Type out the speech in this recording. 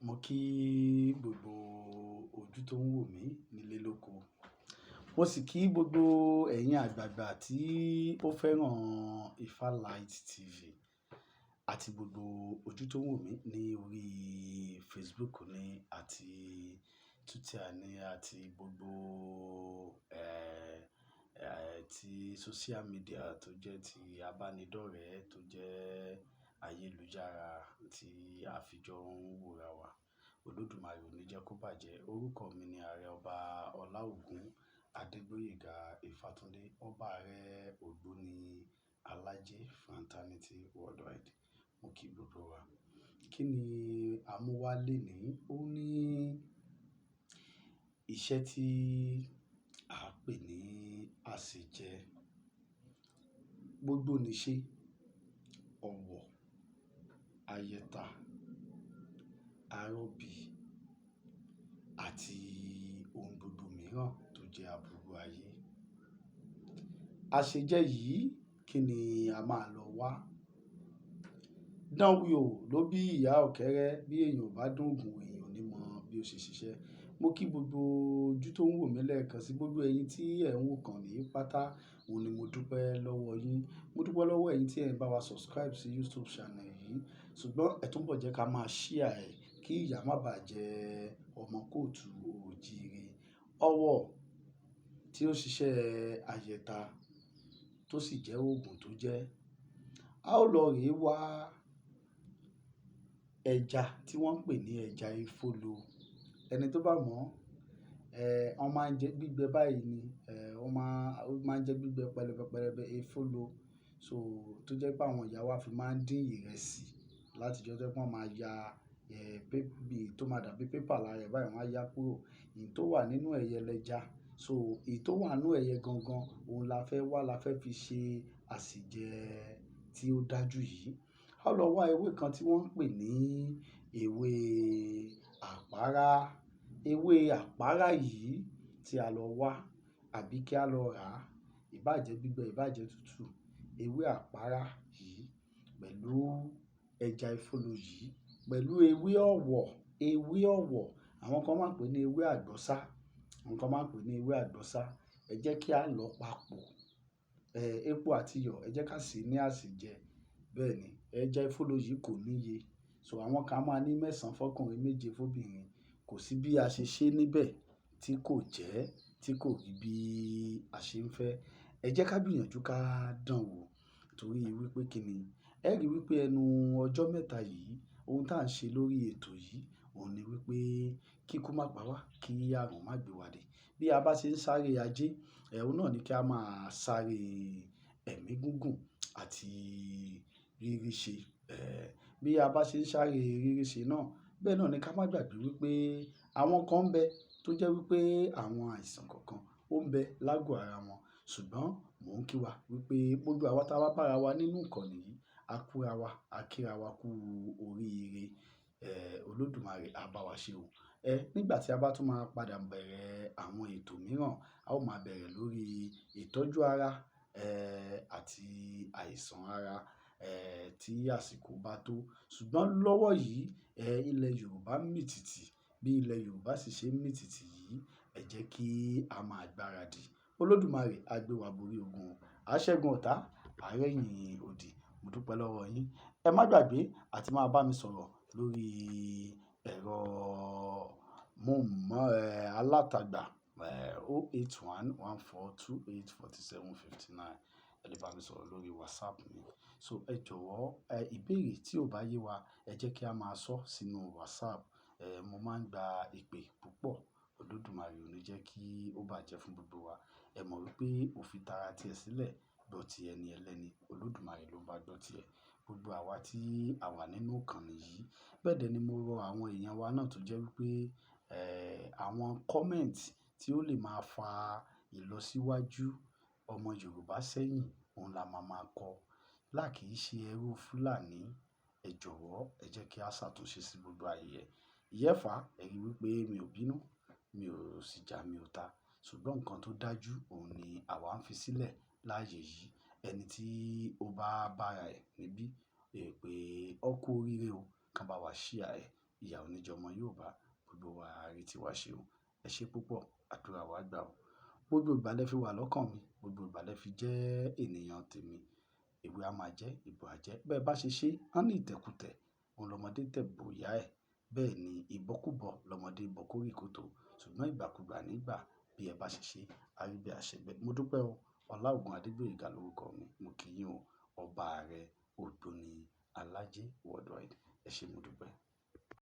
Mo kí gbogbo ojú tó ń wò mí nílé lóko. Mo sì kí gbogbo ẹ̀yin àgbàgbà tí ó fẹ́ràn Ifalight TV àti gbogbo ojú tó ń wò mí ní orí Facebook ní àti Twitter ní àti gbogbo, ti social media tó jẹ́ ti abánidọ́rẹ̀ẹ́ tó jẹ́ ayélujára tí a fi jọ ń wòra wa. Olódùmarè ò ní jẹ́ kó bàjẹ́. Orúkọ mi ni Ààrẹ Ọba Ọláògùn Adégbóyèga Ifátúndé, ọba ààrẹ Ògbóni Alájẹ Fraternity Worldwide. Mo kí gbogbo wa. Kí ni a mú wá lénìí? Ó ní iṣẹ́ tí a pè ní àsèjẹ. Gbogbo níṣe, ọ̀wọ̀, ayẹta, arọ́bí àti ohun gbogbo mìíràn tó jẹ́ àbúrú ayé. Àsèjẹ yìí, kí ni a máa lọ wá? Dánwò ló bí ìyá ọ̀kẹ́rẹ́. Bí èèyàn ò bá dùn ògùn, èèyàn ò ní mọ bí ó ṣe ṣiṣẹ́. Mo kí gbogbo ojú tó ń wò mí lẹ́ẹ̀kan sí gbogbo ẹ̀yin tí ẹ̀ ń wò kàn ní pátá. Òun ni mo dúpẹ́ lọ́wọ́ yín. Mo dúpẹ́ lọ́wọ́ ẹ̀yin tí ẹ̀ ń bá wa subscribe sí YouTube channel yìí. Ṣùgbọ́n ẹ túnbọ̀ jẹ́ ká máa share ẹ̀ kí ìyà má bàá jẹ ọmọ kóòtù òjíire. Ọwọ́ tí ó ṣiṣẹ́ ayẹta tó sì jẹ́ òògùn tó jẹ́. A ó lọ rè wá ẹja tí wọ́n ń pè ní ẹja efólo. Ẹni tó bá mọ̀, wọ́n máa ń jẹ gbígbẹ báyìí ni, ó máa ń jẹ gbígbẹ pẹlẹbẹ pẹlẹbẹ efólo. So tó jẹ́ pé àwọn ìyá wa fi máa ń dín ìrẹsì láti ọjọ́ tí wọ́n máa ya, bí tó máa dàbí paper lára ẹ̀ báyìí, wọ́n á yá kúrò. Èyí tó wà nínú ẹ̀yẹ lẹja. So èyí tó wà nínú ẹ̀yẹ gangan, òun la fẹ́ wá la fẹ́ fi ṣe àsèjẹ tí ó dájú yìí. A ó lọ wá ewé kan tí wọ́n ń pè ní ewé àpárá. Ewé àpárá yìí tí a lọ wá àbí kí á lọ rà, ìbá jẹ́ gbígbẹ, ìbá jẹ́ tútù. Ewé àpárá yìí pẹ̀lú ẹja efólo yìí, pẹ̀lú ewé ọ̀wọ̀, ewé ọ̀wọ̀, àwọn kan máa ń pè ní ewé àgbọ́sá, àwọn kan máa ń pè ní ewé àgbọ́sá. Ẹ jẹ́ kí á lọ papọ̀. Epo àti iyọ̀, ẹ jẹ́ ká sè ní àsèjẹ. Bẹ́ẹ̀ ni, ẹja efólo yìí kò níye. So àwọn kan máa ní mẹ́sàn-án fọ́kùnrin, méje fóbìnrin. Kò sí bí a ṣe ṣe níbẹ̀ tí kò jẹ́, tí kò rí bí a ṣe ń fẹ́. Ẹ jẹ́ ká gbìyànjú ká dán wò torí wípé kí ni? Ẹ rí wípé ẹnu ọjọ́ mẹ́ta yìí, ohun tí à ń ṣe lórí ètò yìí, òun ni wípé kíkú má pa wá, kí àrùn má gbé wa dé. Bí a bá ṣe ń sáré ajé, òun náà ni kí a máa sáré ẹ̀mí gígùn àti rírí ṣe. Bí a bá ṣe ń sáré rírí ṣe náà, bẹ́ẹ̀ náà ni ká má gbàgbé wípé àwọn kan ń bẹ tó jẹ́ wípé àwọn àìsàn kọ̀ọ̀kan ó ń bẹ lágo ara wọn. Ṣùgbọ́n mò ń kí wa wípé gbogbo àwa tí a bá bá ara wa nínú ìkànnì yìí, a kúra wa, a kíra wa kú oríire. Olódùmarè á bá wa ṣe o. Nígbà tí a bá tún máa padà bẹ̀rẹ̀ àwọn ètò mìíràn, a ó máa bẹ̀rẹ̀ lórí ìtọ́jú ara, àti àìsàn ara, tí àsìkò bá tó. Ṣùgbọ́n lọ́wọ́ yìí, ilẹ̀ Yorùbá ń mì tìtì. Bí ilẹ̀ Yorùbá sì ṣe ń mì tìtì yìí, ẹ jẹ́ kí a máa gbáradì. Olódùmarè á gbé wa borí ogun. A ṣẹ́gun ọ̀tá, a rẹ́yìn odi. Mo dúpẹ́ lọ́wọ́ yín. Ẹ má gbàgbé àti máa bá mi sọ̀rọ̀ lórí ẹ̀rọ móhùnmọ́, alátagbà, 08114284759. Ẹ lè bá mi sọ̀rọ̀ lórí WhatsApp mi. So ẹ jọ̀wọ́, ìbéèrè tí ò bá yé wa, ẹ jẹ́ kí a máa sọ sínú WhatsApp. Mo máa ń gba ìpè púpọ̀. Olódùmarè ò ní jẹ́ kí ó bàjẹ́ fún gbogbo wa. Ẹ mọ̀ wípé ó fi tara tí ẹ sílẹ̀ gbọ́ ti ẹni ẹlẹ́ni. Olódùmarè ló ń bá gbọ́ ti ẹ. Gbogbo àwa tí a wà nínú ìkànnì yìí. Bẹ́ẹ̀ dẹ́ ni mo rọ àwọn èèyàn wa náà tó jẹ́ wípé, àwọn comment tí ó lè máa fa ìlọsíwájú ọmọ Yorùbá sẹ́yìn, òun la máa máa kọ. Láì kì í ṣe ẹrú Fúlàní. Ẹ jọ̀wọ́, ẹ jẹ́ kí a ṣàtúnṣe sí gbogbo ayẹyẹ. Ìyẹ́fà, ẹ rí wípé mi ò bínú, mi ò sì jà, mi ò ta. Ṣùgbọ́n nǹkan tó dájú, òun ni àwa ń fi sílẹ̀ láàyè yìí. Ẹni tí ó bá bá ara ẹ̀ níbí, pé ó kú oríire o, kan bá wa share ẹ̀. Ìyà ò ní jẹ ọmọ Yorùbá, gbogbo wa á rí tiwa ṣe o. Ẹ ṣé púpọ̀, àdúrà wa gbà o. Gbogbo ìgbà lẹ fi wà lọ́kàn mi, gbogbo ìgbà lẹ fi jẹ́ ènìyàn tèmi. Ewé a máa jẹ́, egbò á jẹ́. Bẹ́ẹ̀ bá ṣe ṣé, wọ́n ní ìtẹ̀kùtẹ̀, òun lọmọdé tẹ̀ bò ìyá ẹ̀. Bẹ́ẹ̀ ni ìbọkúbọ lọmọdé bọ kórìí kòtò. Ṣùgbọ́n ìgbàkúgbà nígbà bí ẹ bá ṣe ṣé, a rí bí a ṣe bẹ́ẹ̀. Mo dúpẹ́ o. Ọláògùn Adégbóyèga lórúkọ mi. Mo kí yín o. Ọba ààrẹ Ògbóni Alájẹ worldwide. Ẹ ṣé, mo dúpẹ́.